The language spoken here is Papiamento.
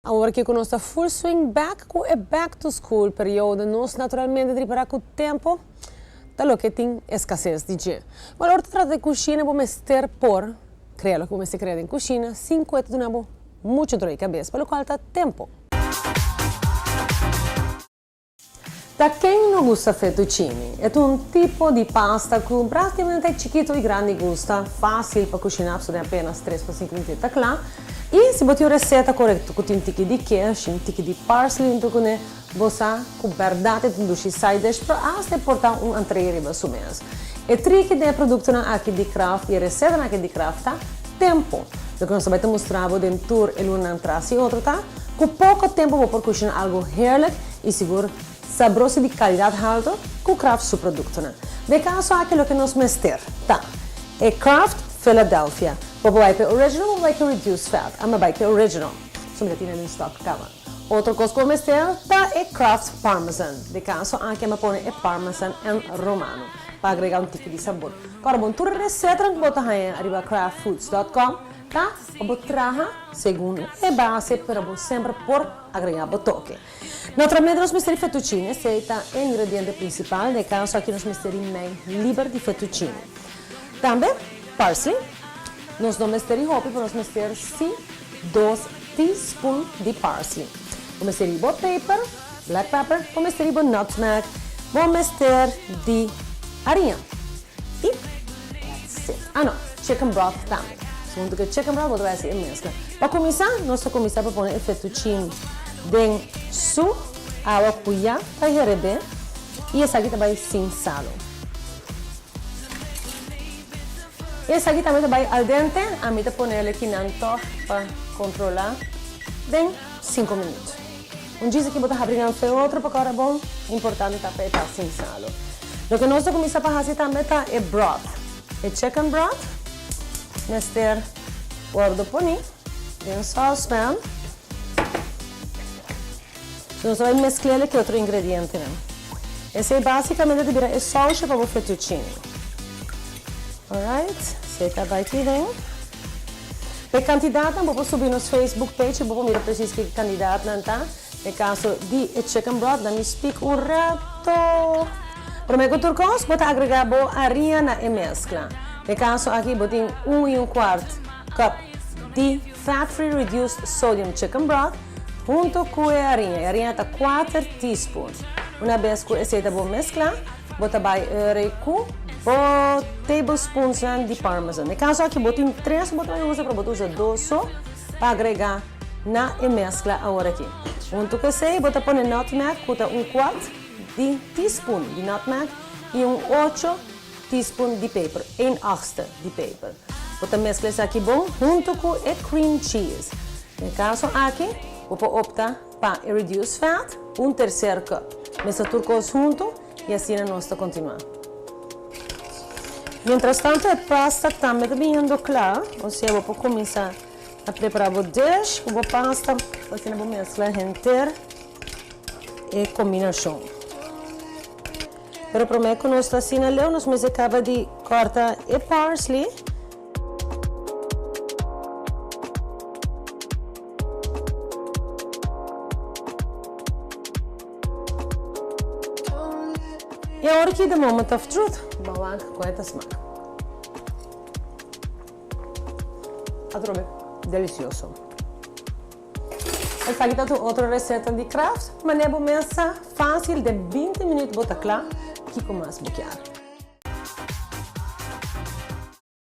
Awor ki ku nos ta full swing back ku e back to school periodo nos naturalmente ta ripara ku tempo ta loke tin eskases di dje. Wèl ora ta trata di kushina bo mester por krea loke bo mester krea den kushina sin ku e ta duna bo muchu dolor di kabes pa lokual ta tempo. Ta ken no gusta fettuccini? E ta un tipo di pasta ku práktikamente chikito i grandi gusta, fásil pa kushiná, pasobra den apenas tres pa sinku minuto e ta kla. I si bo tin un reseta korekto ku tin un tiki di kesh i un tiki di parsley huntu kuné, bo sa ku bèrdat e ta un dushi side dish, pero asta e por ta un antree riba su mes. E triki den e produktonan aki di Kraft i e resetanan aki di Kraft ta tempu. Loke nos ta bai ta mustra bo den tur e lunanan tras i otro ta ku poko tempu bo por kushina algu heerlijk i sigur sabroso i di kalidat haltu ku Kraft su produktonan. Den e kaso aki loke nos mester ta e Kraft Philadelphia. Bo por bai ku e original bo por bai ku e reduced fat. Ami a bai ku e original. So mi ta tine den stock kaba. Otro kos ku bo mester ta e Kraft Parmesan. Den e kaso aki ami a pone e Parmesan en Romano pa agrega un tiki di sabor. Kòrda bon tur e resetanan ku bo ta haña riba kraftfoods dòt kòm ta pa bo traha segun e base pero bo semper por agregá bo toke. Naturalmente nos mester di fettuccine, esei ta e ingrediente principal, den e caso aki nos mester di mei liber di fettuccine. Tambe parsley, nos no mester di hopi pero nos mester si dos teaspoon di parsley. Bo mester di bo peper, black pepper, bo mester di bo nutmeg, bo mester di hariña. Y that's it. Ah no, chicken broth tambe. So hunto cu e chicken broth bo ta bay haci e mezcla. Pa cuminsa, nos ta cuminsa pa pone e fettuccine den su awa cu ya ta herebe y esaki ta bay sin salo. Y esaki tambe ta bay al dente, ami ta ponele kinan toch pa controla den cinco minuut. Un djis aki bo ta habri nan fe otro pa kòrda bon, importante ta pa e ta sin salo. Loke nos ta kuminsá pa hasi tambe ta e broth. E chicken broth mester wòrdu poní den saucepan. So nos ta bai meskl'el ku e otro ingredientenan. Esei basikamente ta bira e sausje pa bo fettuccine. Alright, esei ta bai aki den. P'e kandidatnan bo por subi nos Facebook page i bo por mira presis kiko kandidatnan ta. Den kaso di e chicken broth nan mi spik un rato. Promé ku tur kos bo ta agregá bo haria na e meskla. Den kaso aki bo tin un i un kuart cup di fat free reduced sodium chicken broth hunto ku e haria. E haria ta kuater teaspoon. Una bes ku esei ta bon mesklá. Bo ta bai ere ku bo tablespoonsnan di parmesan. Den kaso aki bo tin tres bo ta bai usa pero bo ta usa dos so pa agrega na e meskla awor aki. Huntu ku esei bo ta pone nutmeg ku ta un kwart di teaspoon di nutmeg i un ocho teaspoon di peper, een achtste di peper. Bo ta meskla esaki bon huntu ku e cream cheese. Den kaso aki bo por opta Pa e reduce fat, un tercer cup. Mester tur cos hunto y asina nos ta continua. Mientras tanto e pasta tambe ta biniendo cla, osea bo por cuminsa a prepara bo dish cu bo pasta pa asina bo mezcla henter e combinacion. Pero prome cu nos ta asina leu nos mester caba di corta e parsley. I awor aki the moment of truth, bo wak kon e ta smak. Atrobe, delicioso. Esaki ta tur otro receta di Kraft, manera bo mesa facil den binti minuut bo ta kla, kiko mas bo kier.